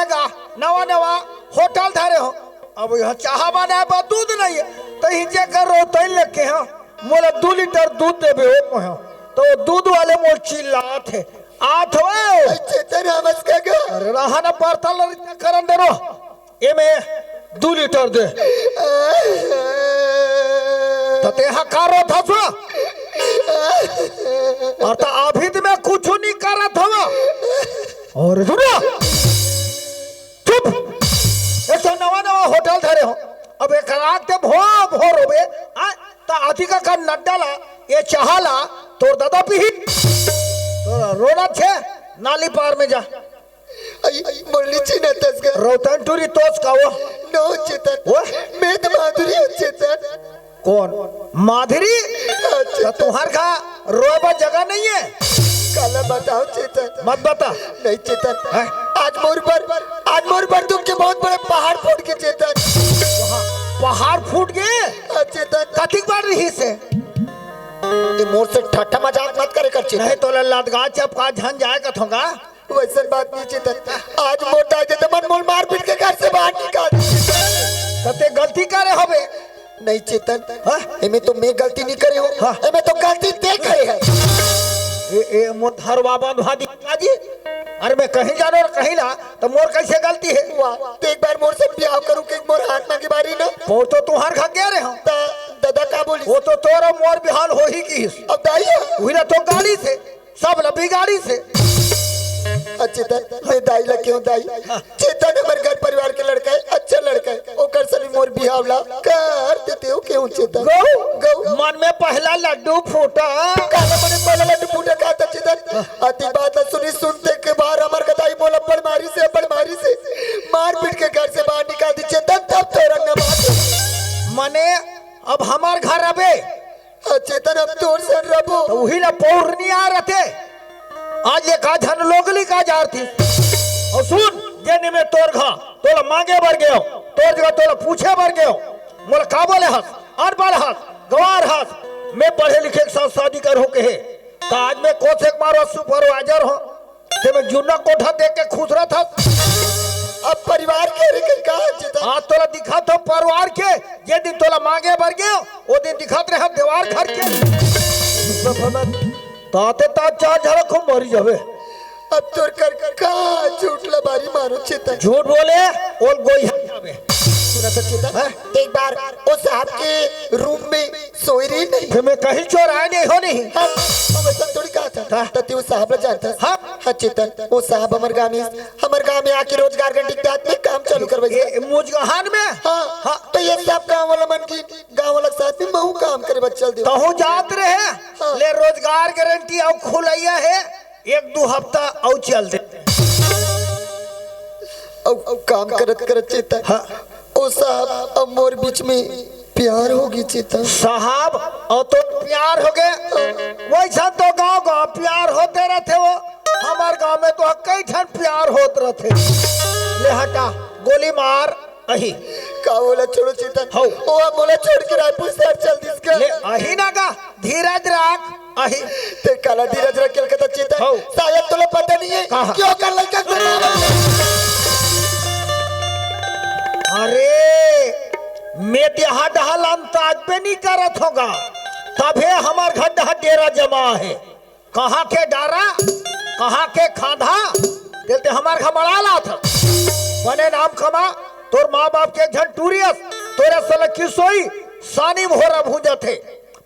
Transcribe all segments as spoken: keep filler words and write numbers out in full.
का नवा नवा होटल धरे हो, अब यह चाहा बनाए बर दूध नहीं है, तो ही जे कर रहो तैं लेके हो, मोला दू लीटर दूध देबे हो कहो, तो दूध वाले मोर चिल्लात हे, आत हो। चेतन, हमस का गा? अरे रहा ना, बर्तन ल करन दे रो, एमे दू लीटर दे। त तेहा का रोत हस? अउ त अभी त मैं कुछु नहीं करत हव। अउ सुन, चुप। एक तो नवा नवा होटल धरे हो, अब एक रात के भो भो रोबे, आ, त अतिका का नड्डा ला, ये चाहा ला, तोर दादा पीही। तोर रोना छे, नाली पार में जा। आई, मोला चिन्हत हस गा? रौतन टूरी तोच का वो? नो चेतन। वो? मैं तो माधुरी हूँ चेतन। कौन? माधुरी? हाँ, चेतन। तो तुहर का रोए बर जगह नहीं है? काला बताओ चेतन। मत बता। नहीं चेतन। हैं? आज मोर बर, आज मोर बर दुख के बहुत बड़े पहाड़ फूट गे चेतन। पहाड़ फूट गे? हाँ, चेतन। कतिक बार रही से? ये मोर से ठट्ठा मजाक मत करे कर चेतन। नहीं तो ललदगा चपका झन जाए कथोंगा। वैसन बात नहीं चेतन। आज मोर दाई ददा मन मोला मार पीट के घर से बाहर निकाल दिस। त तें गलती करे हवे। नहीं चेतन, हाँ? एमे तो मैं गलती नहीं करे हूँ। हाँ। एमे तो गलती तें करे हस। ए, ए, मोर धरवा बंधवा दी काजी। अरे मैं कहीं जानो अउ कहीं ला, त मोर कैसे गलती हे? वाह, तें एक बार मोर से बिहाव करो के मोर हाथ मांगे बारी ना। वो तो तुहर घर गे रहे हो। त ददा का बोलिस? वो तो तोर अउ मोर बिहाव होही किहिस। अब दाई है? उही ला तो गाड़ी से। सब ल बिगाड़िस हे। चेतन, मैं दाई ल केहेंव दाई। हाँ। चेतन हमर घर परिवार के लड़का हे, अच्छा लड़का हे। ओकर से भी मोर बिहाव ला कर देतेव केहेंव चेतन। गऊ, गऊ। मन में पहला लड्डू फूटा। काला मन में पहला लड्डू फूटा का त चेतन? हाँ। अति बात ला सुनिस, सुनते के बार हमर गा दाई मोला अब्बड़ मारिस हे, अब्बड़ मारिस हे। मार पीट के घर से बाहर निकाल दिस चेतन, तब तोर अंग न बात। मने अब हमर घर अबे। चेतन, अब तोर संग रबो। त उही ला पौरनिया रथे। आज ले का झन लोगली का जारथी। अउ सुन, जेन दिन में तोर घर तोला मांगे बर गेंव, तोर जगह तोला पूछे बर गेंव, मोला का बोले हस? अनपढ़ हस, गंवार हस, मैं पढ़े लिखे के साथ शादी करहूं केहे। त आज मैं कोसेक मारो supervisor हों। तें में जुन्ना कोठा देख के खुश रहत हस। अब परिवार के रे कहीं कहा चेतन? आज तोला दिखत हों परिवार के, जे दिन तोला मांगे बर गेंव, ओ दिन दिखत रहे देवार घर के। ताते ता चार झलक हो मरी जाबे। अब तोर कर का झूठ लबारी मारो चेतन। झूठ बोले, ओल गोई हट जाबे। सुनत हस चेतन? हैं? एक बार ओ साहब के room में सोय रहे नहीं। त मैं कहीं चोराय नहीं हों नहीं। हाँ, हम अइसन थोड़ी कहत हन। हाँ। त तें ओ साहब ला जानत हस? हाँ। हाँ चेतन, ओ साहब हमर गांव में, हमर गांव में आके रोजगार गारंटी के तहत में काम चालू करवाइस। ए, मुजगहान में? हाँ। हाँ। त ये सब गांव वाला मन के, गांव वाला के साथ में महूं काम करे बर चल देंव। तहूं जात रहे? हाँ। ले रोजगार गारंटी अउ खुलइया हे, एक दू हफ्ता अउ चल दे। अउ, अउ काम करत करत चेतन। हाँ। ओ साहब, अब मोर बीच में प्यार होगे चेतन। साहब, अउ तो प्यार होगे। वइसन तो गांव गांव प्यार होते रथे वो। हमर गांव में तो कई ठन प्यार होत रथे। ले हटा, गोली मार, अही। का ओला छोड़ो चेतन? हौ। ओ मोला छोड़ के रायपुर शहर चल दिस का? ले, अही ना गा, धीरज राख। अही। तें काला धीरज रख के कथस चेतन? हौ। शायद तोला पता नहीं हे कहाँ? कि ओकर लइका के नाम हे। अरे, मैं तेहा डहर अंदाज पे नहीं करत हों गा, तभे हमर घर डहर डेरा जमा हे। कहाँ के डारा, कहाँ के खांधा, तेला तें हमर घर मड़ा लाथस। बने नाम कमा, तोर माँ बाप के एक झन टूरी अस, तोरे सन ल किसोई, सानी भोरा भूंजथे।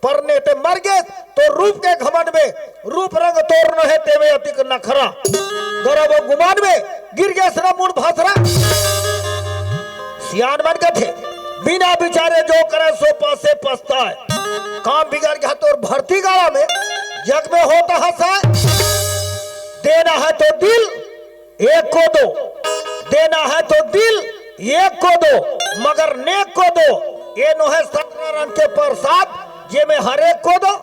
पर ने तें मर गेस, तोर रूप के घमंड में, रूप रंग तोर नोहे तेमे अतिक नखरा। गरब अउ गुमान में, गिर गेस न मुड़ भसरा। सियान मन कथे, बिना बिचारे जो करे सो पासे पछताए। काम बिगड़ गे तोर भर्ती गाड़ा में, जग में होत हंसाए। देना है तो दिल, एक को दो, देना है तो दिल, एक को दो, मगर नेक को दो। ये नोहे सत्यनारायण के प्रसाद, जेमे हरेक को दो।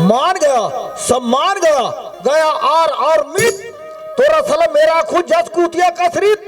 मान गया, सम्मान गया, गया आर आर मित। तोर सन ल मैं राखहूं जस कुतिया कस रीत।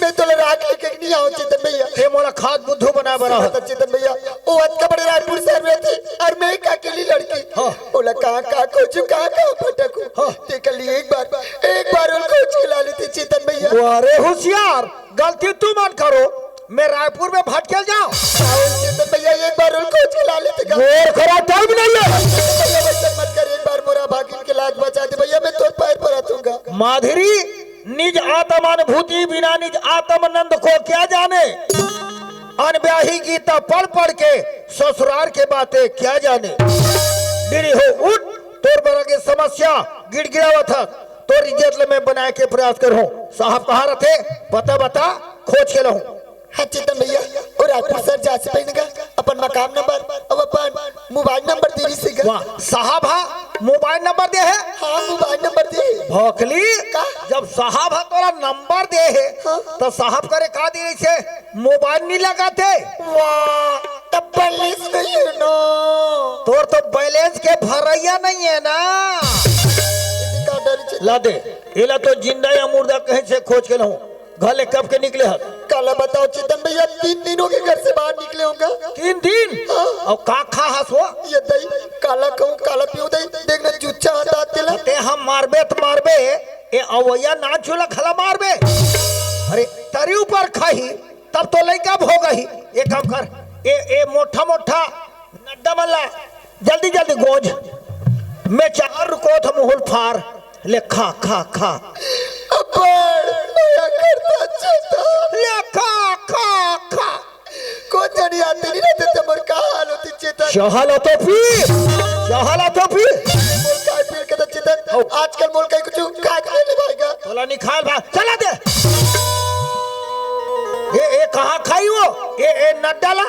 मैं तोला राख लेके नहीं आंव चेतन भैया। तें मोला खाद बुद्धू बनाए बर आए हस। चेतन भैया, ओ अतका बड़े रायपुर शहर में थे अउ मैं एक अकेली लड़की। हाँ। ओला कहाँ कहाँ खोजूं, कहाँ कहाँ भटकूं। तेकर लिए एक बार, एक बार ओला खोज के ला लेते चेतन भैया। अरे होशियार, गलती तुमन करो, मैं रायपुर में भटकेल जांव। चेतन भैया, एक बार ओला खोज के ला लेते का? मोर करा टाइम नहीं है। चेतन भैया, वैसे मत कर, एक बार मोर अभागिन के लाज बचा दे भैया, मैं तोर पैर परत हंव गा। माधुरी, निज आत्म अनुभूति बिना निज आत्म नंद को क्या जाने। अनब्याही गीता पढ़ पढ़ के ससुरार के बातें क्या जाने। बीड़ी हो उठ, तोर बर के समस्या गिड़गिड़ावत हस, तोर इज्जत ल मैं बनाए के प्रयास करहूं। साहब कहां रथे? बता बता, खोज के लाहूं। हां चेतन भैया, ओ रायपुर शहर जाए से पहिली गा अपन मकान नंबर अउ अपन मोबाइल नंबर दे रहिस हे गा। वाह, साहब हा मोबाइल नंबर दे हे? हां, मोबाइल नंबर दे हे। भोकली, का? जब साहब हा तोला नंबर दे हे, हां। त साहब करे का दे रहिस हे? मोबाइल नइ लगाथे। वाह, तब बैलेंस नइ हे ना। तोर तो बैलेंस के भरइया नइ हे ना। इतनी का डरी चेतन। ला दे, एला तो जिंदा या मुर्दा कहीं से खोज के लाहूं। घर ले कब के निकले हस? काला बतावंव चेतन भैया, तीन दिन होगे घर से बाहर निकले हंव गा। तीन दिन? हां। अउ का खा हस वो? ये दई, काला खाहूं, काला पीहूं दई, देख ना जुच्छा हटा तेला। ते हम मारबे त मारबे, ए अवइया नाचू ला घला मारबे। अरे तरी ऊपर खाही, तब तो लइका भोगही। ए काम कर, ए, ए मोठा मोठा नड्डा मन ला जल्दी जल्दी गोंज। मैं चार रुको त मुहुल फार। ले खा, खा, खा। अब्बड़ मया करता चेतन। ले खा, खा, खा। कोन जनी आते नहीं रहते त मोर का हाल होती चेतन। चहल तो पी, चहल तो पी। मोर काय पी के त चेतन। ओ। आजकल मोर काय कुछ खाए के नहीं भाई गा। तोला निकाल बा, चला दे। ए, ए, कहां खाही वो? ए, ए, नड्डा ला।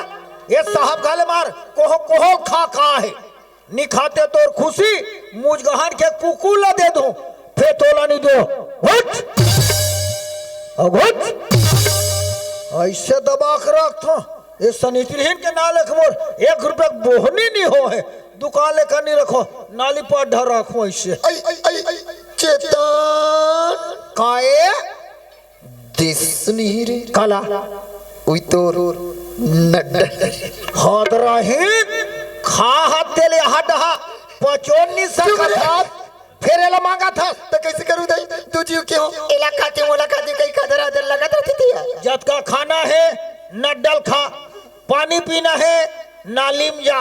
ए, साहब घले मार, कोहो, कोहो खा, खा हे। नि खाते तोर खुशी, मुजगहन के कुकुर ला दे दूं, फेर तोला नि दे। हुच! अघुच! अइसे दबा के रखथंव, ए सनितिरहीन के ना लेख मोर, एक रुपया के बोहनी नि होहे, दुकान लेकर नि रखंव, नाली पर ढर रखंव अइसे। आई, आई, आई, आई, चेतन। काये? दिस नहीं रे। काला? उई तोर नड्डा। हदरहीन, खा हा तेल यहाँ डहा, पचोन नि सकत हस, फेर एला मांगत हस। त कइसे करूं दई? दू जीव के हों, एला खातेंव, ओला खातेंव, कई खदर हदर लगत रहिथे तिया। जतका खाना हे, नड्डा ल खा, पानी पीना हे, नाली म जा।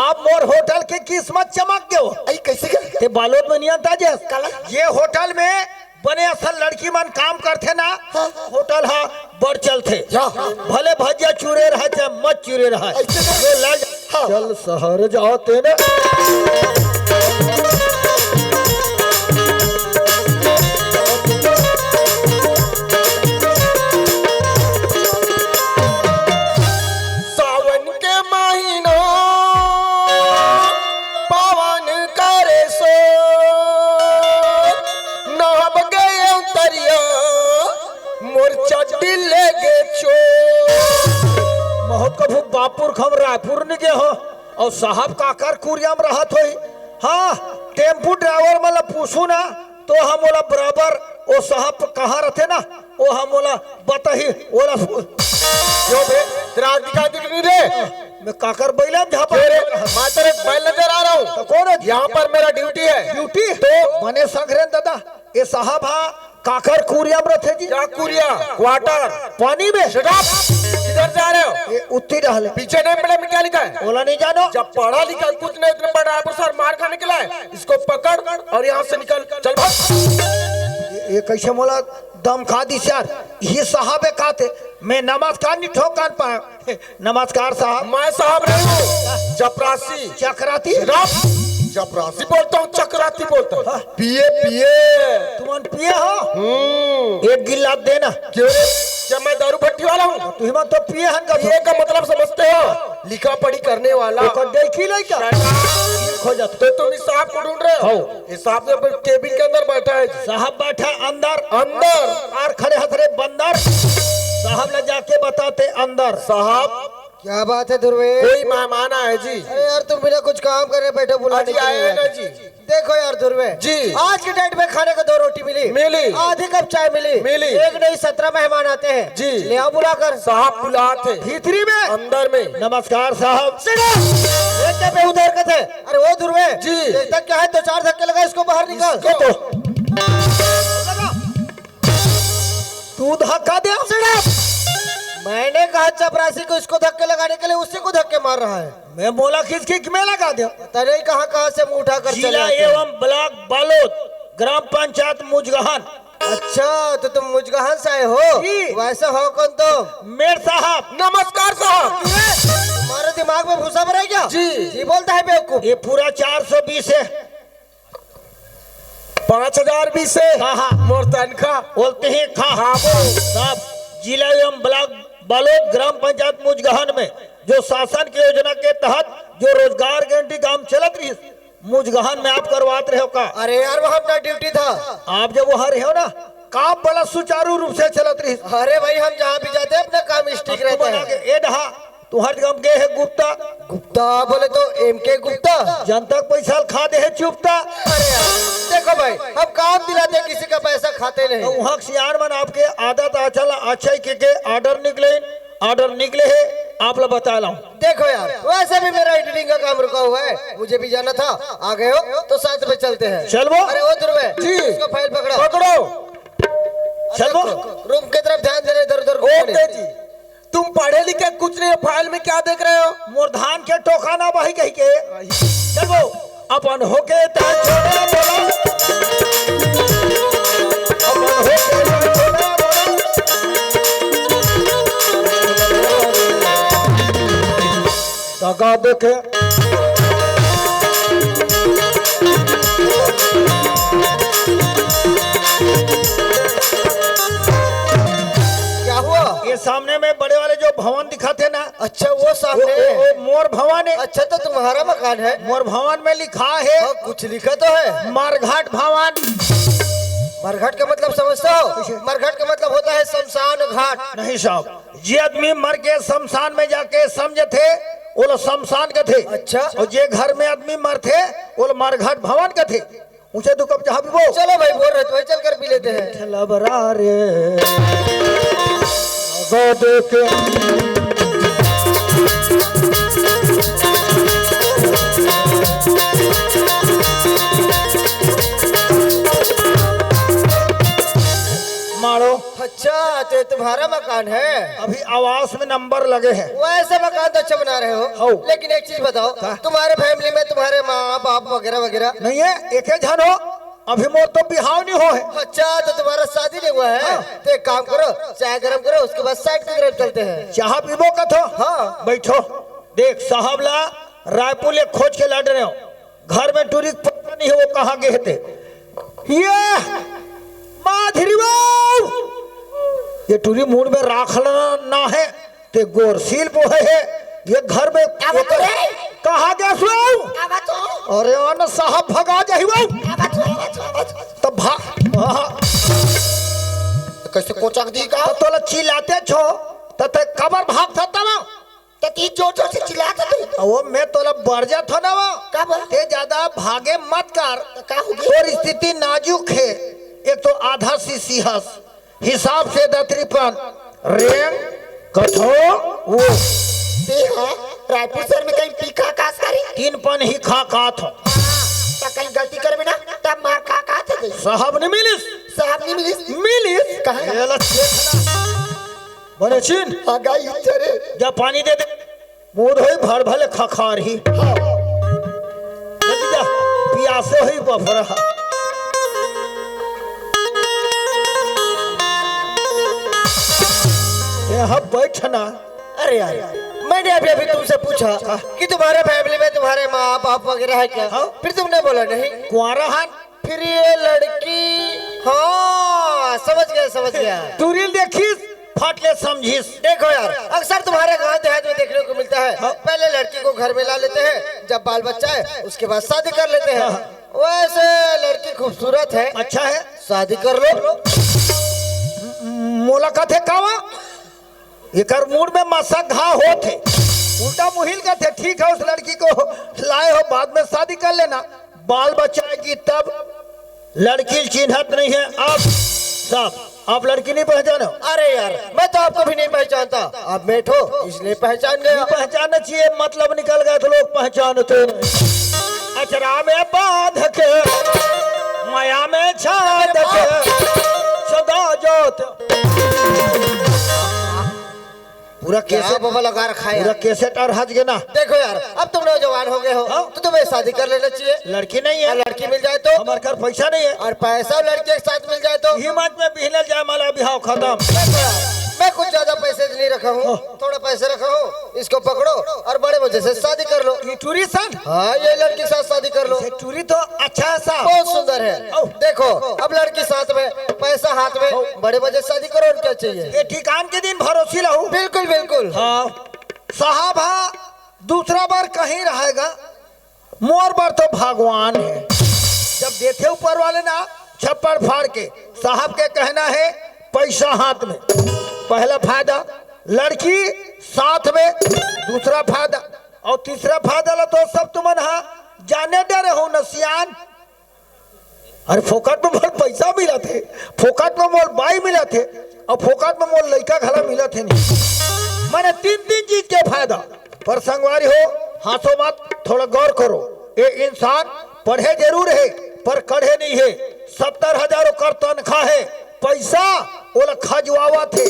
अब मोर होटल के किस्मत चमक गेव। अई, कइसे के? ते बालोद में नियंता जे। काला? ये होटल में बने असन लड़की मन काम करथे ना, हाँ। होटल हा बड़ चलथे। या। भले भजिया चूरे रहय, चाहे मत चूरे रहय। अइसे तो जो लड़ हाँ। चल शहर जाते ना। सावन के महीना पावन करे सो, नहब गए तरिया, मोर चड्डी ले गे चो। महत कभू बापुर खम रायपुर नि गे हो, अउ साहब काकर कुरिया म रहत होही। हाँ, टेम्पू ड्राइवर मन ला पूछू ना, तो हम ओला बराबर, ओ साहब कहाँ रथे ना, ओ हम ओला बताही, ओला पू- क्यों बे, तेरा दिखा दिख नहीं रे? मैं काकर बैला म झापा क्यों रे? मैं तेरे बैल नजर आ रहा हूँ। तो कौन है? यहाँ पर मेरा ड्यूटी है। ड्यूटी? तो? बने संग रे दादा, ये साहब हा काकर कुरिया म रथे जी? क्या कुरिया? क्वार्टर। पानी में? Shut up! किधर जा रहे हो? ये उत्ती रहले। पीछे name plate में क्या लिखा है? ओला नहीं जानो। जब पढ़ा लिखा कुछ नहीं, इतने बड़ा रायपुर शहर मार खाने के लाए। इसको पकड़ और यहाँ से निकल, चल भाग। ये, ये कैसे मोला दम खा दिस यार? ये साहब है कहते, मैं नमस्कार नहीं ठोक पाया। नमस्कार साहब। मैं साहब नहीं हूँ, चपरासी। चकराती? राम, चपरासी बोलता हूँ, चकराती बोलता हूँ। हाँ। पिए, पिए। तुमन पिए हो? हम्म। एक गिलास देना। क्यों रे? क्या मैं दारू भट्टी वाला हूँ? तुमन तो पिए हन का? पिए का मतलब समझते हो? लिखा पढ़ी करने वाला। ओकर देखी लइका। Shut up। हो जाता। तो तुम इस साहब को ढूंढ रहे हो? हाँ। इस साहब तो केबिन के अंदर बैठा है जी। साहब बैठा अंदर। अंदर। आर खड़े हथरे बंदर। साहब ले जाके बताते अंदर। साहब, क्या बात है ध्रुवे? कोई मेहमान आए जी। अरे यार, तुम बिना कुछ काम करे बैठे, बुलाने अजी के लिए आए ना आए। जी। देखो यार ध्रुवे, जी। आज के डेट में खाने को दो रोटी मिली, मिली। आधी कप चाय मिली, मिली। एक नहीं, सत्रह मेहमान आते हैं। जी। ले आओ बुलाकर। साहब बुलाते। भीतरी में। अंदर में। नमस्कार साहब। Shut up! ये क्या बेहूदा हरकत है? अरे वो ध्रुवे, जी। ये तक क्या है, दो चार धक्के लगा, इसको बाहर निकाल। इसको तो। लगा। तू धक्का दे। Shut up! मैंने कहा चपरासी को इसको धक्के लगाने के लिए, उसी को धक्के मार रहा है। मैं बोला किसकी कि मैं लगा दे। पता नहीं कहाँ कहाँ से मुंह उठाकर चले जिला आते हैं। एवं ब्लॉक बालोद, ग्राम पंचायत मुजगहन। अच्छा, तो तुम मुजगहन से आए हो? जी। वैसे हो कौन तुम? मेर साहब। नमस्कार साहब। तुम्हारे दिमाग में भूसा भरा है क्या? जी। जी बोलता है बेवकूफ। ये पूरा चार सौ बीस है। पाँच हजार बीस है। हाँ, हाँ। मोर तनखा। बोलते हैं खा। हाँ, बोल। साहब, जिला एवं ब्लॉक बालोद ग्राम पंचायत मुजगहन में जो शासन की योजना के तहत जो रोजगार गारंटी काम चलत रही, मुजगहन में आप करवात रहे हो का? अरे यार, वहाँ अपना ड्यूटी था। आप जब वहाँ रहे हो ना, काम बड़ा सुचारू रूप से चलत रही। अरे भाई, हम जहाँ भी जाते हैं, अपना काम स्टिक अब रहता तुम्हारा है। के ए डहा, तुम्हारे गांव गए है गुप्ता। गुप्ता बोले तो एम के गुप्ता। जनता के पैसा ल खा दे है चुप्ता। अरे यार, देखो भाई, हम काम दिलाते हैं, किसी का पैसा खाते नहीं। तो वहाँ के सियान मन आपके आदत आचल अच्छा ही के, के ऑर्डर निकले, ऑर्डर निकले है, आप ला बता लाऊं। देखो यार, वैसे भी मेरा एडिटिंग का काम रुका हुआ है, मुझे भी जाना था। आ गए हो तो साथ में चलते हैं। चल वो। अरे वो ध्रुवे, जी। इसको फाइल पकड़ो। पकड़ो। चल वो। देखो, रूम की तरफ ध्यान दे रहे, इधर उधर घूम ओके रहे। जी। तुम पढ़े लिखे कुछ नहीं हो, फाइल में क्या देख रहे हो? मोर धान के टोका ना बही कही के। चल वो। अपन होके ता छोड़ा बोला। अपन होके ता छोड़ा बोला। दगा देके। क्या हुआ? ये सामने में बड़े वाले जो भवन दिखाते ना, अच्छा, वो वो, सामने। वो, वो मोर भवन है। अच्छा, तो तुम्हारा मकान है? मोर भवन में लिखा है। हाँ, कुछ लिखा तो है। मरघट भवन। मरघट का मतलब समझते हो? मरघट का मतलब होता है शमशान घाट। नहीं साहब, जे आदमी मर के शमशान में जाके समझते, वो लोग शमशान कथे। अच्छा। और जे घर में आदमी मरते, वो लोग मरघट भवन कथे। ऊंचे दू कप चाह पीबो। चलो भाई, बोल रहे तो वही चल कर पी लेते हैं। ठेलबरा रे, गो दे के। मारो। अच्छा, तो ये तुम्हारा मकान है? अभी आवास में नंबर लगे हैं। वैसे मकान तो अच्छा बना रहे हो, हाँ। लेकिन एक चीज बताओ, क्या? तुम्हारे फैमिली में तुम्हारे माँ बाप वगैरह वगैरह? नहीं है, एक ही जन हो। अभी मोर तो बिहाव नहीं हो है। अच्छा, तो तुम्हारा शादी नहीं हुआ है? हाँ। तो एक काम करो, चाय गरम करो, उसके बाद साइड की तरफ चलते हैं। चाह पीबो कथो? हाँ। बैठो। देख साहब ला रायपुर ले खोज के लाड रहे हो, घर में टूरी के पता नहीं है वो कहाँ गए थे। ये माधुरी बाबू, ये टूरी मूड में राखल ना, ना है। ते गोरसील बोहे हे, ये घर में का बात रे? कहाँ गए सुनाऊ? का बात हो? अरे अन साहब भगा जाही वो। का बात हो? का बात हो? तब भा-, हाँ। कैसे कोचक दी का? तो तोला चिल्लाते छो, तो ते कबर भाग सकता ना? तो ती जोर जोर से चिल्लाता तू। वो मैं तोला बढ़ जाता ना वो। का बोला? ते ज्यादा भागे मत कर। तो का हो गया? तोर स्थिति नाजुक है। एक तो आधा सीसी हस, हिसाब से दतरीपन रेंग कथो वो। ते हा रायपुर शहर में कहीं पी खा कास करे? तीन पन ही खा का थो। हाँ, तो कहीं गलती करबे ना, तब मार खा का थे। साहब नहीं मिलिस। साहब नहीं मिलिस? मिलिस। कहाँ? ये ला चेक ना। बने चिन। आ गई चरे। जा पानी दे दे। मोर होई भर भले खखार ही। हाँ। जल्दी जा, पियासे होई बफरा। यहाँ बैठना। अरे यार, मैंने अभी अभी तुमसे पूछा हाँ। कि तुम्हारे फैमिली में तुम्हारे माँ बाप वगैरह है क्या? हाँ। फिर तुमने बोला नहीं। कुंवारा हन। फिर ये लड़की, हाँ, समझ गया, समझ गया। टूरिल देखिस, फाटले समझिस। देखो यार, अक्सर तुम्हारे गांव देहात में देखने को मिलता है, हाँ। पहले लड़की को घर में ला लेते हैं, जब बाल बच्चा है, उसके बाद शादी कर लेते हैं। हाँ। वैसे लड़की खूबसूरत है। अच्छा है। शादी कर लो। मोला कथे कावा? एकर मूड में मसा घा होत हे। उल्टा मुहिल कहथे, ठीक है, उस लड़की को लाए हो, बाद में शादी कर लेना, बाल बच्चा आएगी तब। लड़की चिन्हत नहीं है। अब साहब, आप लड़की नहीं पहचानो? अरे यार, मैं तो आपको भी नहीं पहचानता। आप मेठ हो, इसलिए पहचान गया। पहचानना चाहिए, मतलब निकल गया तो लोग पहचानते नहीं। अचरा में बांध के, माया में छाद के, सदा जोत। पूरा क्या कैसेट बाबा लगा रखा है पूरा यार। कैसेट और हज गए ना। देखो यार, अब तुम नौजवान हो गए हो, हाँ? तो तुम्हें शादी कर लेना चाहिए। लड़की नहीं है। और लड़की मिल जाए तो? हमारे घर पैसा नहीं है। और पैसा लड़के के साथ मिल जाए तो? हिम्मत में बिहनल जाए माला बिहाव खत्म। देखो यार, मैं कुछ ज्यादा पैसे नहीं रखा हूँ, हाँ। थोड़ा पैसे रखा हूँ, इसको पकड़ो और बड़े मजे से शादी कर लो। ये टूरी सन? हाँ, ये लड़की के साथ शादी कर लो। ये टूरी तो अच्छा है साहब। बहुत सुंदर है। औ। देखो, अब लड़की साथ में, पैसा हाथ में, औ। बड़े मजे से शादी करो, और क्या चाहिए? ये ठिकान के दिन भरोसी रहू। बिल्कुल, बिल्कुल। हाँ। साहब हा दूसरा बार कहीं रहेगा, मोर बर तो भगवान है। जब देथे ऊपर वाले ना छप्पड़ फाड़ के, साहब के कहना है पैसा हाथ में, पहला फायदा, लड़की साथ में, दूसरा फायदा, और तीसरा फायदा ला तो सब तुमन हा जाने डरे हो न सियान। अरे फोकट में मोर पैसा मिलत हे, फोकट में मोर बाई मिलत हे, और फोकट में मोर लइका घला मिलत हे नहीं। माने तीन तीन चीज के फायदा। पर संगवारी हो, हंसो मत, थोड़ा गौर करो। ये इंसान पढ़े जरूर है, पर कढ़े नहीं है। सत्तर हजार ओकर तनखा है, पैसा ओला खजवावत है।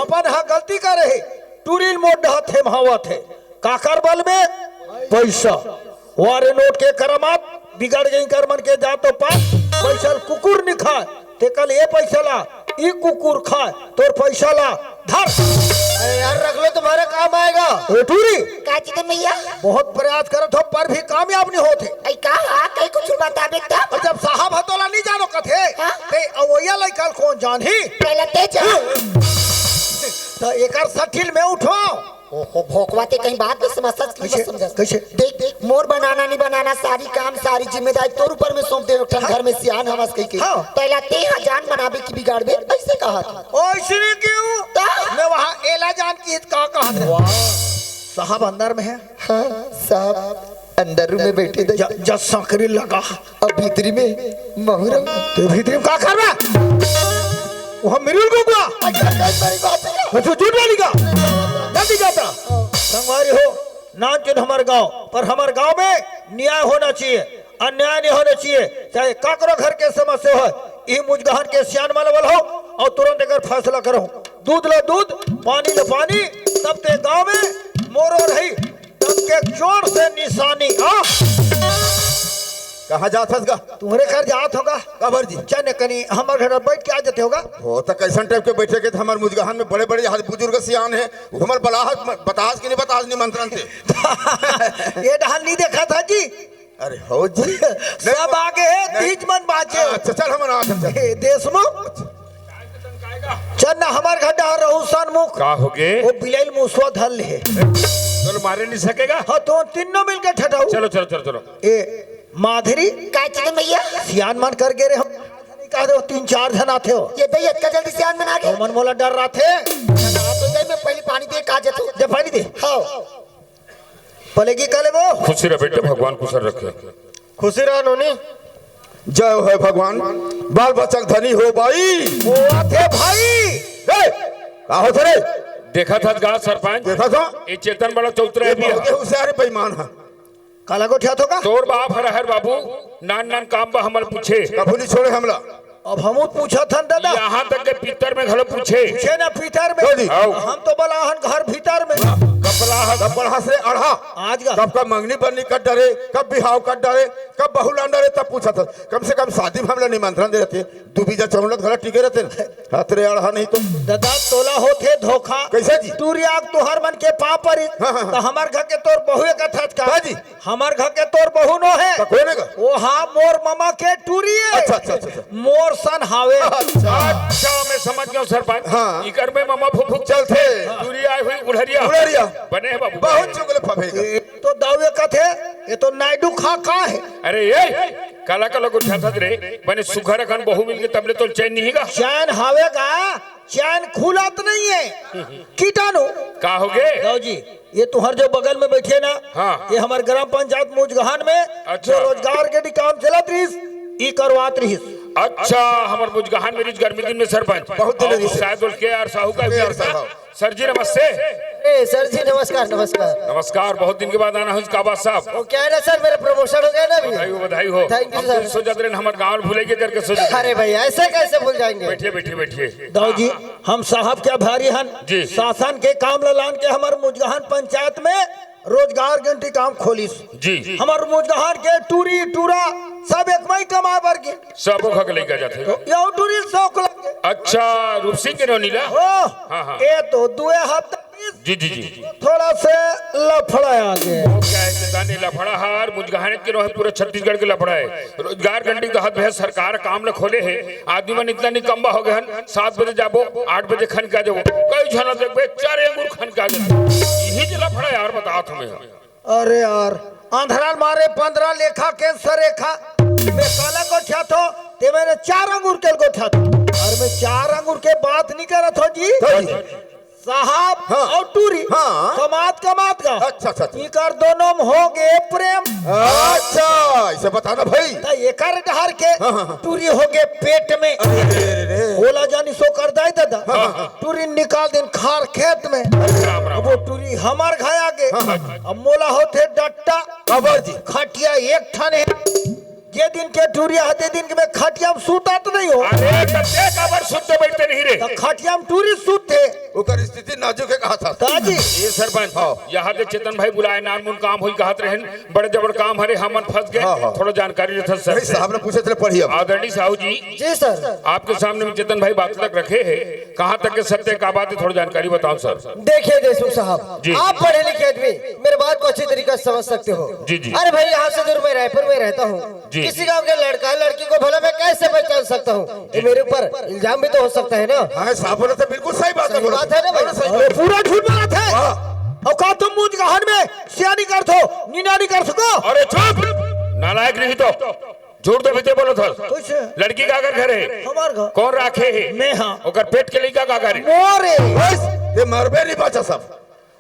अपन हा गलती करे है, टूरिल मोड़ डहा थेमहावत है। काकर बल में? पैसा। वारे नोट के करामात बिगड़ गई कर मन के जातो पास। पैसा ल कुकुर नि खाए, ते कल ये पैसा ला, ई कुकुर खाए, तोर पैसा ला धर। अरे यार, रख लो, तुम्हारे काम आएगा। ओ टूरी, का चीज है भैया? बहुत प्रयास करत हो, पर भी कामयाब नहीं होत हे। ऐ का हा, कहीं कुछ बताबे तब? और जब साहब ह तोला नहीं जानो कथे, हाँ? ते अवैया लइका ल कौन जानही? पहले ते जा। तो एकर सठिल में उठो। ओहो, भोकवा ते कहीं बात नहीं समझ, सच नहीं कैसे? समझ। कैसे? देख, देख, मोर बनाना नहीं बनाना, सारी काम, सारी जिम्मेदारी तोर ऊपर में सौंप दे, एक ठन हाँ। घर में सियान हवस कही के। हाँ। तैला ते हा जान बनाबे की बिगाड़बे, ऐसे कहा था। ओइसने क्यों? ता? मैं वहाँ एला जान की का कहा था। वाह। साहब अंदर में है। हाँ, साहब अंदर रूम में बैठे दे। ज-, जस सांकरी लगा। अब भीतरी में महुरम। ते भीतरी में का करबा? वो हम मिरुल को बुआ। अच्छा, कई बड़ी बात है। मैं तो झूठ वाली का। जल्दी जाता। संगवारी हो, नानचुन हमर गांव, पर हमर गांव में न्याय होना चाहिए, अन्याय नहीं होना चाहिए। चाहे काकरो घर के समस्या हो, ई मुजगहन के सियान मन ल बलाओ और तुरंत एकर फैसला करो। दूध ला दूध, पानी ला पानी, तब ते गांव में मोरो रही। तब के जोर से निशानी, आ? कहाँ जात हस गा? तुम्हरे घर जात होगा। काबर जी? चने कनी हमर घर बैठ के आ जाते होगा। हो, तो कैसन टाइप के बैठे के? तो हमर मुजगहन में बड़े-बड़े आज बुजुर्ग सियान है, वो हमर बलाहत, बतास कि नहीं बतास निमंत्रण थे। ये डहान नहीं देखा था जी। अरे हो जी। सब आगे है, नहीं, तीज मन बाचे। अच्छा, चल, हमर आठ, चल। ए, देशमुख। चल ना, हमर घर डहार रहू सनमुख। का होगे? वो बिलैल मुसवा धर ले। चलो, मारे नहीं सकेगा। हाँ, तो तीनों मिलके ठठाऊ। चलो, चलो, चलो, चलो। ए, माधुरी। का चीज है भैया? सियान मन कर गे रे हम। कह दो, तीन चार झन आते हो। ये दे, इतना जल्दी सियान मन आ गए? मन मोला डर रहा थे। तो दे, मैं पहले पानी दे, कहा जाता हूँ। दे पानी दे। हाँ। पलेगी का लेबो? खुशी रह बेटे, भगवान कुशल रखे। खुशी रह नोनी। जय हो भगवान, बाल बच्चा के धनी हो बाई। ओ आथे भाई। ए, का होत रे? देखा था गा सरपंच? देखा था? ये चेतन बड़ा चौतरा ये है भैया। बहुत ही होशियार बेईमान है। काला गोठिया थो का? तोर बाप हर हर बाबू, नान नान काम बा हमल पूछे। कभू नहीं छोड़े हमला। अब हमू पूछत हन दादा। यहाँ तक के पितर में घलो पूछे। पूछे ना पितर में। लो जी। आओ। हम तो बलाहन घर भीतर में। कपला ह-, कब बढ़ा से अढ़ा। आज का। कब कब मंगनी बरनी कर डरे, कब बिहाव कर डरे, कब बहू लान डरे, तब पूछत हन। कम से कम शादी में हमला निमंत्रण दे रहते। दू बीजा चौलत घला टिके रहते न। हतरे अढ़ा नहीं तो। दादा तोला होथे धोखा। कैसे जी? टूरिया तुहर मन के पाँव परी। हाँ, हाँ, हाँ। तो हमर घर के तोर बहू एक अथच का। हाँ जी। हमर घर के तोर बहू नो है। तो कोई नहीं का? वो हाँ, मोर ममा के टूरी है। अच्छा, अच्छा, अच्छा, अच्छा। मोर सन हावे। अच्छा। अच्छा, मैं समझ गया सरपंच। हाँ। इकर में ममा फुफुक चलथे। टूरी आई हुई उलहरिया। उलहरिया। बने है बाबू। बहुत चुगले फबेगा। ये तो दावे कथे, ये तो नायडू खा का है। अरे ये काला काला गोठिया था रे। बने सुघर अखन बहू मिल के तबले तो चैन नहीं गा। चैन हावे गा, चैन खुलत नहीं है। कीटाणु। का होगे? दाऊ जी। ये तुहर जो बगल में बैठे ना, हाँ। ये हमर ग्राम पंचायत मुजगहान में अच्छा। जो रोजगार के भी काम चलत रहिस, ई करवात रहिस। अच्छा, हमर मुजगहान में रहिस गर्मी दिन में सरपंच। बहुत दिन और रहिस। शायद बोल के आर साहू का भी के आर साहू। सर जी नमस्ते। ए सर जी, नमस्कार, नमस्कार। नमस्कार, बहुत दिन के बाद आना हो, का बात साहब? वो क्या है ना सर, मेरा प्रमोशन हो गया ना अभी। बधाई हो, बधाई हो। Thank you, हम तो sir। सोचत रहे हमर गाँव भूले के करके सोचत रहे। अरे भाई, ऐसे कैसे भूल जाएंगे? बैठिए, बैठिए, बैठिए। दाऊ जी, हम साहब के आभारी हन। जी। शासन के काम ला लान के हमर मुजगहान पंचायत में रोजगार गारंटी काम खोलिस। जी। हमर मुजगहान के टूरी टूरा सब एक मई कमाए बर गे। सबो घर के लइका जाथे। यहू टूरी सौ को लगे। अच्छा, रूप सिंह के नोनी ला? ओ, हाँ, हाँ। ए तो दुए हफ्ता जी, जी, जी। थोड़ा से लफड़ा आ गया। वो क्या है, जाने लफड़ा हार, मुजगहान के नोहे, पूरा छत्तीसगढ़ के लफड़ा है। रोजगार गारंटी के तहत भैया सरकार काम ल खोले हे, आदमी मन इतना निकम्मा हो गए हन, सात बजे जाबो, आठ बजे खन के आ जाबो, कई झन देखबे चार अंगूर खन के आ जाबो, यही जे लफड़ा यार, बता तुम्हें। अरे यार, अंधरा मारे पंद्रह लेखा के सरेखा में काला गोठिया थो, ते मैंने चार अंगूर के गोठिया थो, और मैं चार अंगूर के बात नहीं करत हो जी। हाँ जी। साहब हाँ। और टूरी हाँ। कमात कमात का अच्छा, अच्छा, अच्छा। इकर दोनों में हो गए प्रेम। अच्छा, इसे बताना भाई। तो एकर डहर के हाँ, हाँ, हाँ। टूरी हो गए पेट में। अरे, अरे, अरे, अरे। ओला जानी सो कर दाई दादा। हाँ, हाँ, हाँ। टूरी निकाल दिन खार खेत में। राम, राम। अब वो टूरी हमार घर आ गए। हाँ, हाँ। अब मोला होते डट्टा। काबर जी? खटिया एक ठन है। जे दिन के टूरिया ह, ते दिन के मैं खटिया में सूता तो नहीं हो। अरे, तब ते काबर सुते बैठते नहीं रे? तो खटिया में टूरी सूते। ओकर स्थिति नाजुक है, कहा था। का जी? ये सरपंच, हाँ। यहाँ के चेतन भाई बुलाए, नान मुन काम होई कहत रहन, बड़े जबर काम हरे, हमन फंस गए। हाँ, हाँ। थोड़ा जानकारी रहता सर नहीं, से। साहब ने पूछे थे, पढ़िए अब। आदरणीय साहू जी, जी सर। आपके सामने में चेतन भाई बात तक रखे हैं, कहाँ तक के सत्य का बात है, थोड़ा जानकारी बताओ सर। देखिए देशमुख साहब, जी। आप पढ़े लिखे आदमी, मेरे बात को अच्छी तरीके से समझ सकते हो। जी, जी। अरे भाई, यहाँ से दूर मैं रायपुर में रहता हूँ। जी। किसी गांव के लड़का लड़की को भला मैं कैसे पहचान सकता हूँ? ये मेरे ऊपर इल्जाम भी तो हो सकता है ना? हाँ, साहब बोला था, बिल्कुल सही बात है, सही बोला। बात है ना भाई? हाँ, सही अरे, बात। पूरा झूठ बोला था। हाँ। और का तुम मुझ गहन में सियानी कर थो, नीना नहीं कर सको? अरे चुप, नालायक नहीं तो झूठ तो बीते बोलो था। कैसे? लड़की का अगर घर है, हमार घर। कौन राखे है? मैं हाँ। ओकर पेट के लइका का करे? मोरे। बस, ये मरबे नहीं बाचा सब।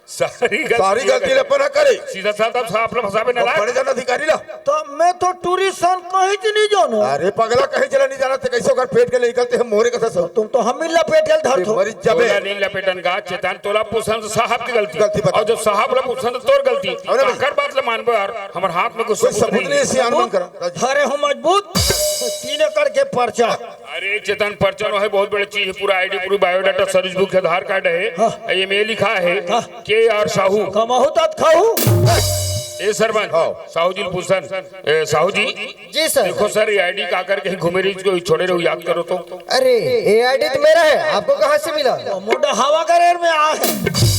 सारी गलती सारी गलती ले अपना करे। सीधा साधा साफ ला फंसावे ना लाग। बड़े जन अधिकारी ला। तो मैं तो टूरी सन कहीं च नहीं जानू। अरे पगला, कहीं चला नहीं जाना, ते कैसे ओकर पेट के ले निकलते हैं मोरे कथा सब। तुम तो हम ही लपेट के धर दो। मरी जबे। तोला नहीं लपेटन का चेतन, तोला पूछन तो साहब की गलती। गलती बता। और जब साहब ला पूछन तो तोर गलती। अरे भाई। काकर बात ला मानबो यार, हमर हाथ में कुछ कोई सबूत सबूत नहीं। नहीं, सियान मन करा। अरे हम मजबूत, तीन एकड़ के पर्चा। अरे चेतन, पर्चा नो है, बहुत बड़े चीज है, पूरा आईडी, पूरी बायोडाटा, सर्विस बुक है, आधार कार्ड है, हाँ। ये में लिखा है, हाँ। के आर साहू। कमाहू तात खाहू। ए सरपंच, हाँ। साहू जी ल पूछन, ए, साहू जी, जी सर। देखो सर, ये आईडी काकर कहीं घूमे रही, इसको छोड़े रहो, याद करो तो। अरे, ये आईडी तो मेरा है, आपको कहाँ से मिला? मोटा हवा का रेर में आ है।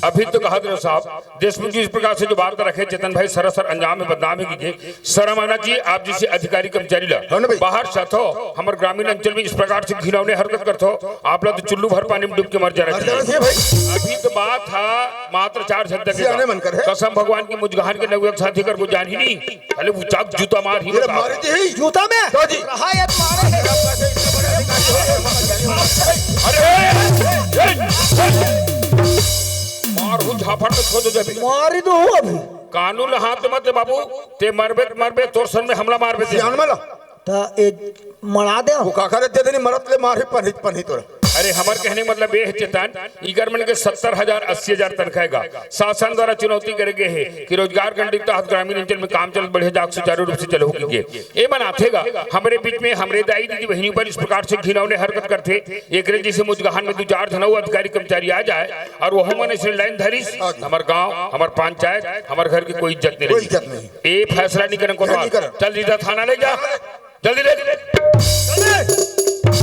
अभी तो कहा था साहब, देशमुख जी इस प्रकार से जो बात रखे, चेतन भाई सरासर अंजाम में बदनाम है कीजिए। शर्म आना चाहिए आप जैसे अधिकारी कर्मचारी ला। हाँ ना भाई। बाहर से थो, हमर ग्रामीण अंचल में इस प्रकार से घिनौने हरकत करथो, आप ला तो चुल्लू भर पानी में डूब के मर जाना मर जाना चाहिए। चाहिए भाई। अभी तो बात था मात्र चार झन तक सियाने का। मन कर है। कसम भगवान की मुझगहान के नवयुवक साथी कर वो जान ही नहीं। अरे वो चाक जूता मार ही ये बता। मारे जी ही। जूता में? तो जी। रहा ये मारे है। अरे, ए, ए, ए, ए, मार हूँ झापड़ में छोड़ दे। मारी तो हूँ अभी। कानून हाथ मत दे बाबू, ते मरबे त मरबे, तोर सर में हमला मारबे ते। सियान मला। त ए मड़ा दे। वो काका रे, दे देनी मरत ले मारे पनही, पनही तोरा। अरे, हमर कहने का मतलब ये है चेतन, इकर मन के सत्तर हजार, अस्सी हजार तनखा है गा। शासन द्वारा चुनौती करे गए है कि रोजगार गारंटी के तहत ग्रामीण अंचल में काम चल बढ़िया जाग सुचारू रूप से चलहू कीजिए। ए मन आथे गा, हमरे बीच में हमरे दाई दीदी बहिनी पर इस प्रकार से घिनौने हरकत करथे, एकरे जैसे मुझगहान में दू चार झन अउ अधिकारी कर्मचारी आ जाए, और वो हमन ऐसे लाइन धरिस, हाँ जी। हमर गांव, हमर पंचायत, हमर घर के कोई इज्जत नहीं कोई रही। इज्जत नहीं। ए फैसला नहीं करन कोतवाल। नहीं करन। चल सीधा थाना ले जा। जल्दी ले, जल्दी।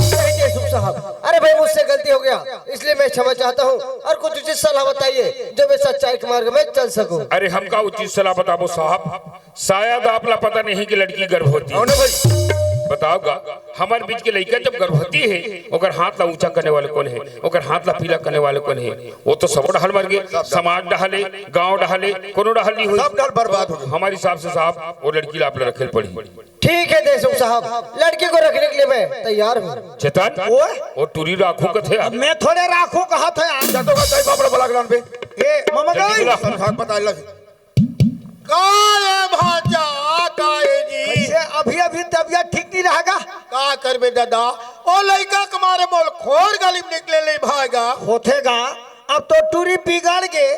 नहीं, देशमुख साहब, अरे भाई, मुझसे गलती हो गया, इसलिए मैं क्षमा चाहता हूँ, और कुछ उचित सलाह बताइए जो मैं सच्चाई के मार्ग में चल सकूं। अरे, हमका उचित सलाह बताबो साहब, शायद आप ला पता नहीं कि लड़की गर्भवती है। कौन है भाई? बताओ गा, हमर बीच के लइका जब गर्भवती है, ओकर हाथ ला ऊंचा करने वाले कौन है, ओकर हाथ ला पीला करने वाले कौन है? वो तो सब डहल मर गए, समाज डहले, गांव डहले, कोनो डहल नहीं हुई। सब डहल बर्बाद हो गए। हमारे हिसाब से साहब, वो लड़की ला आप ला रखे पड़ी। ठीक है देशमुख साहब, लड़की को रखने के लिए मैं तैयार हूँ। चेतन, ओए? वो टूरी राखू कथे अब यार। मैं थोड़े राखू कहा था यार। जा तो का दाई बाप ला बला के लान बे। ए, ममा जल्दी गई। बुला। समझा के बता लग। का ए भांजा, का ए जी? कैसे अभी अभी तबियत ठीक नहीं रहेगा? का करबे दादा, ओ लइका के मारे मोर खोर गली में निकले ले भागा। होथेगा, अब तो टूरी बिगड़ गे,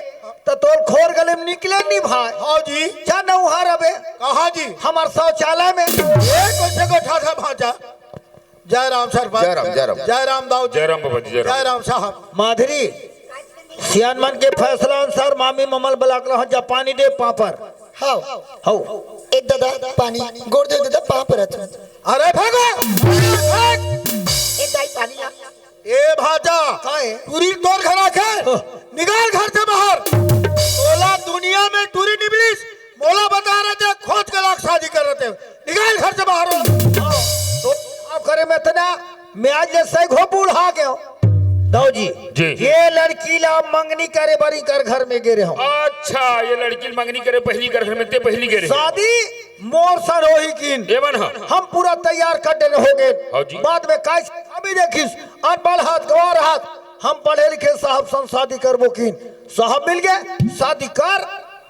तो तोर खोर गली में निकले नहीं भाई। हाँ जी। जा नौहर अबे। कहाँ जी? हमार शौचालय में। ए, कैसे गोठा था भांजा? जय राम सरपंच। जय राम, जय राम। जय राम दाऊ जी। जय राम बाबा जी, जय राम। जय राम साहब। माधुरी, सियान मन के फैसला अनुसार मामी ममल बलाक ला जा पानी दे पापड़। हाव। हाव। ए दादा, पानी, गोड़ दे दादा, पाँव परत हूँ। अरे भागो, भाग। ए दाई, पानी आ। ए भांजा, का है? टूरी तोर घर आके, हाँ। निकाल घर से बाहर। तोला दुनिया में टूरी निकलिस, मोला बता रहे थे, खोज के लाख शादी कर रहे थे। निकाल घर से बाहर हो। तो आप करे में इतना, मैं आज ले सही घो बूढ़ा गयो। दाऊ जी, जी। ये लड़की ला मंगनी करे बर इकर घर में गे रहे हो। अच्छा, ये लड़की मंगनी करे पहली कर घर में ते पहली गे रहे। शादी मोर सर होही किन। ये मन ह। हम पूरा तैयार कर देने हो गए। हाँ जी। बाद में काज हम ही देखिस, अनपढ़ हाथ, गवार हाथ, हम पढ़े लिखे साहब सन शादी करबो किन। साहब मिल गए, शादी कर,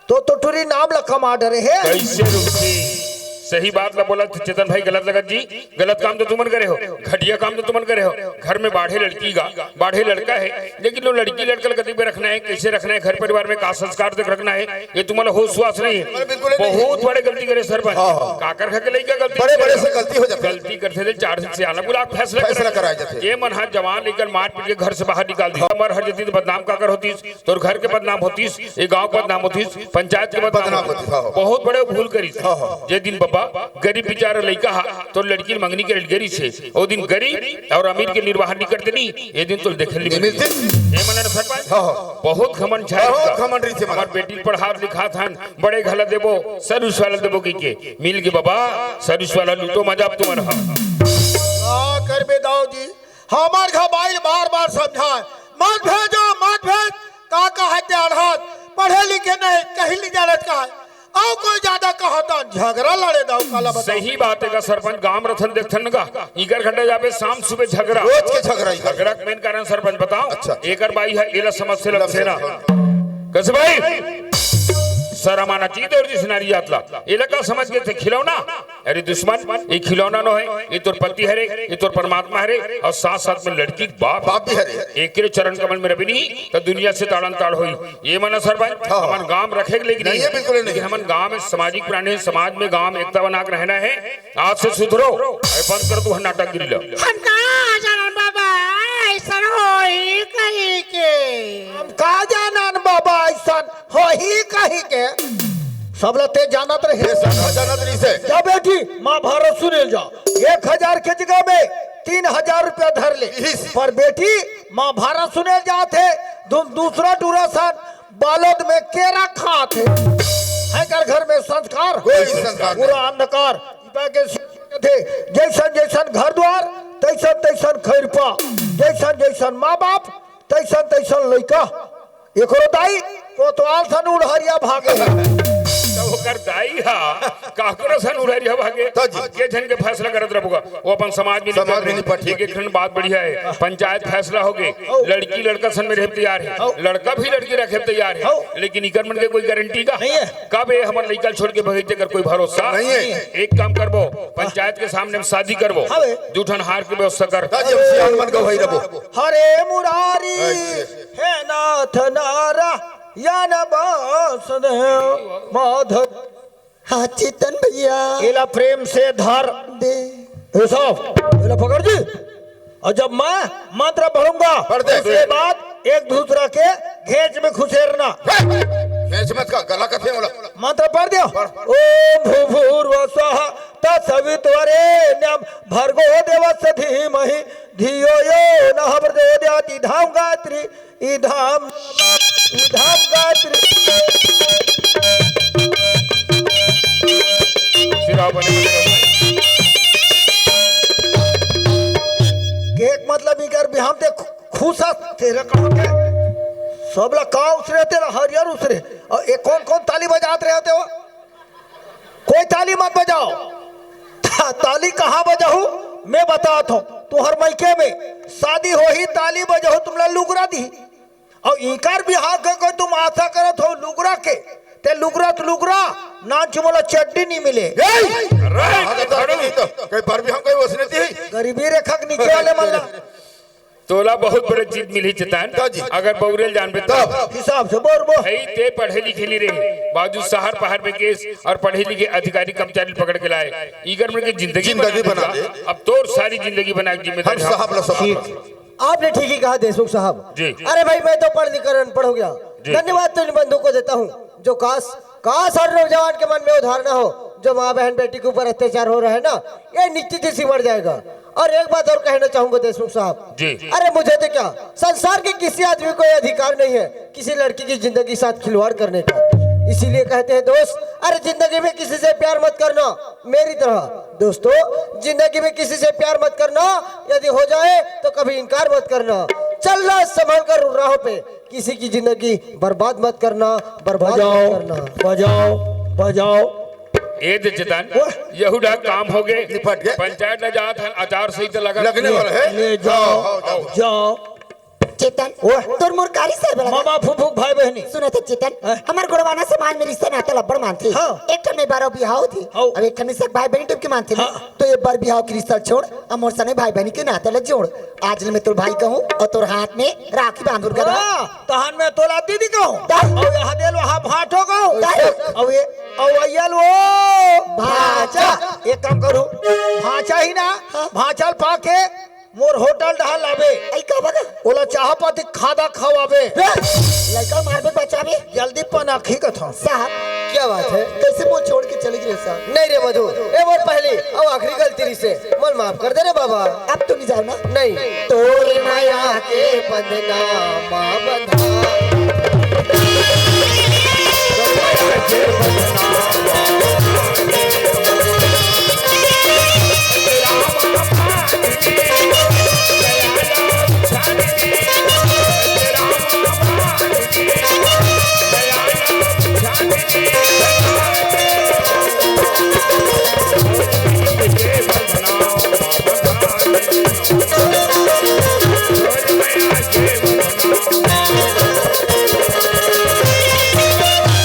तो, तो टूरी नाम ला कमा डरे है। कैसे रुकती? सही बात ला बोला चेतन भाई, गलत लगत जी, गलत काम तो तुमन करे हो, घटिया काम तो तुमन करे हो। घर में बाढ़े लड़की गा, बाढ़े लड़का है, लेकिन वो लड़की लड़का ला कति में रखना है, कैसे रखना है, घर परिवार में का संस्कार तक रखना है, ये तुम्हारा होश वास नहीं है। अरे बिल्कुल नहीं है। बहुत बड़े गलती करे सरपंच। हाँ, हाँ। काकर खा के लइका गलती बड़े, करे। बड़े से गलती हो जाती है। गलती करते थे, चार से आना बुला फैसला फैसला कराए। कराए जाते हैं। ये मन हाथ जवान लेकर मार पीट के घर से बाहर निकाल दी। हमार हर जती बदनाम काकर होतीस, तोर घर के बदनाम होतीस, ये गांव के बदनाम होतीस, पंचायत के बदनाम बदनाम होतीस। होतीस, हाँ, हाँ। बहुत बड़े भूल करिस। हाँ, हाँ। जे दिन बाबा गरीब बेचारा लइका हा, तोर लड़की मंगनी के लड़गेरी से, ओ दिन गरीब और अमीर के निर्वाह नहीं करते नहीं, ये दिन तो देखे नहीं नहीं मिलते। मिलते। ये मन सरपंच, हाँ, हाँ। बहुत घमंड छाया बहुत इनका। घमंड रही थे हमार बेटी पढ़ा लिखा था, बड़े घला देबो, सर्विस वाला देबो की के, मिल के बाबा, सर्विस वाला लूटो मजा अब तुम्हारा। का करबे दाऊ जी, हमार घर बाइल बार बार समझाए, "मत भेजो, मत भेज।" का कहा ते अनहद, पढ़े लिखे नहीं, कहीं नहीं जानत कहा है। अउ कोई ज्यादा कहा तो झगड़ा लड़े दाऊ काला बताओ। सही बात है का सरपंच, गांव रथन देखथन का, इकर घंटा जाबे शाम सुबह झगड़ा। रोज के झगड़ा इकर। झगड़ा के मेन कारण सरपंच बताओ। अच्छा। एकर बाई है, एला समझ से लग से ना। कैसे भाई? शर्म आना चाहिए और जिस नारी जात ला। एला का समझ के थे खिलौना? अरे दुश्मन, ये खिलौना नो है, ये तोर पति हरे, ये तोर परमात्मा हरे, और साथ साथ में लड़की के बाप। बाप भी हरे। एक के चरण कमल में रवि नहीं, तो दुनिया से ताड़न ताड़ होई। ये मना सरपंच, हाँ। हमन गांव रखे लेकिन नहीं, नहीं, ये बिल्कुल नहीं। लेकिन हमन गांव में सामाजिक प्राणी, समाज में गांव में एकता बना के रहना है। आज से सुधरो, अरे बंद कर तू नाटक गिरी लो। हम का जानन बाबा, ऐसन होई कहीं के। हम का जानन बाबा, ऐसन होही कही के। सबला ते जानत रहे। ये सब जानत रही से। जा बेटी, महाभारत सुने जा। एक हजार के जगह में तीन हजार रुपया धर ले। इस पर बेटी, महाभारत सुने जात हे, तुम दूसरा टूरा सन बालोद में केरा खात हे। है कर घर में संस्कार? कोई संस्कार नहीं। पूरा अंधकार। इबा के थे, जैसन जैसन घर द्वार, तैसन तैसन खैरपा, जैसन जैसन माँ बाप, तैसन तैसन लइका। एकरो दाई कोतवाल सन उड़हरिया भागे हे। तो ओकर दाई हा, काकरो सन उड़हरिया भागे। तो जी। के झन के फैसला करत रहबो का? वो अपन समाज में समाज में निपट निपट। एक एक ठन बात बढ़िया है, पंचायत फैसला हो गए, लड़की लड़का सन में रहे तैयार है, लड़का भी लड़की रखे तैयार है, लेकिन इकर मन के कोई गारंटी का? नहीं है। कब ये हमर लइका छोड़ के भगई, तेकर कोई भरोसा नहीं है। एक काम करबो, पंचायत के सामने हम शादी करबो। हाँ बे। दू ठन हार के व्यवस्था कर। राजी हम सियान मन गवाही रबो। हरे मुरारी, ऐसे। हे नाथ नारायण वासुदेव माधव। हाँ, चेतन भैया। एला प्रेम से धर। दे। ए साहब, एला पकड़ जी। और जब मैं मंत्र पढ़ूंगा, पढ़ दे। उसके बाद एक दूसरा के घेंच में खुसेरना। हे, घेंच मत का, गला कथे वाला। मंत्र पढ़ दियो। पढ़। ओम भूर्भुवः स्वः तत्सवितुर्वरेण्यं भर्गो देवस्य धीमहि धियो यो नः प्रचोदयात्। इदं गायत्री, इदं, इदं गायत्री। सिरा बने। के मतलब इकर बिहाम ते खु-, खुश अस, तेरा कहाँ के? सबला का उसरे, तेरा हरियर उसरे। और ये कौन कौन ताली बजात रहे होते हो? कोई ताली मत बजाओ। ता-, ताली कहाँ बजाहू? मैं बतात हूँ, तुहर मइके में शादी होही, ताली बजाहू, तुमला लुगरा दी। अउ इकर बिहाव के कोई तुम आशा करत हो लुगरा के, ते लुगरा तो लुगरा, नान चुमोला चड्डी नहीं मिले। ए! रहे हाँ, तो खड़ू। नहीं तो, कई बार भी हम कहीं वसने थी। गरीबी रेखा के नीचे वाले मन ला। तोला बहुत बड़े चीज मिली चेतन, का जी? अगर बउरेल जानबे तब। तब। हिसाब से बोल बो। भाई, ते पढ़े लिखे नहीं रहे, बाजू शहर पहाड़ में केस और पढ़े लिखे अधिकारी कर्मचारी पकड़ के लाए, इगर मन के जिंदगी जिंदगी बना बना दे। दे। अब तोर सारी जिंदगी बना के जिम्मेदारी हम हम। साहब ला समझ ठीक। लो। आपने ठीक ही कहा देशमुख साहब। जी। अरे भाई, मैं तो पढ़ लिख कर अनपढ़ हो गया। जी। धन्यवाद तो इन बंधु को देता हूँ जो काश, काश हर नौजवान के मन में वो धारणा हो जो माँ बहन बेटी के ऊपर अत्याचार हो रहा है ना, ये निश्चित ही सिमट जाएगा। और एक बात और कहना चाहूंगा देशमुख साहब। जी। अरे मुझे तो क्या, संसार के किसी आदमी को ये अधिकार नहीं है किसी लड़की की जिंदगी के साथ खिलवाड़ करने का। इसीलिए कहते हैं दोस्त, अरे जिंदगी में किसी से प्यार मत करना मेरी तरह। दोस्तों, जिंदगी में किसी से प्यार मत करना, यदि हो जाए तो कभी इनकार मत करना। चलना संभल कर राहों पे, किसी की जिंदगी बर्बाद मत करना, बर्बाद मत बजाओ, करना। बजाओ, बजाओ। ए दे चेतन, वाह। यहू डा काम हो गए। निपट गए। पंचायत ला जात हन, आचार संहिता लगा। लगने वाला है। ले जाओ, आओ, आओ, जाओ। जाओ। चेतन, वाह। तोर मोर कारी से बला। मामा फूफू भाई बहनी। सुनो तो चेतन, हाँ। हमार गोड़वाना समाज में रिश्ता नाता लब्बड़ मानथे। हाँ। एक ठन में बारह बिहाव थे। हाँ। अब एक ठन में सब भाई बहनी टुप के मानथे ना। हाँ। तो ये बार बिहाव की रिश्ता छोड़, अब मोर सने भाई बहनी के नाता ला जोड़। आज ले मैं तोर भाई कहूँ और तोर हाथ में राखी बांधूर गदा। हाँ, तहन मैं तोला दीदी कहूँ। दा। और यहाँ देल वहाँ भाटो कहूँ। दा। और ये, और ये लो भांचा। एक काम करो, भांचा ही ना, हाँ। भांचा ल पाके मोर होटल डहा लाबे। आई का बगा? ओला चाह पाती खादा खवाबे। बे, लइका मारबे बचाबे। जल्दी पनाखी कथों। साहब, क्या बात है? कैसे मोर छोड़ के चली गई साहब? नहीं रे मधु, ए मोर पहली और आखिरी गलती रही से, मोला माफ कर दे रे बाबा। अब तो नहीं जाना। नहीं। तोर माया के बंधना माँ बंधा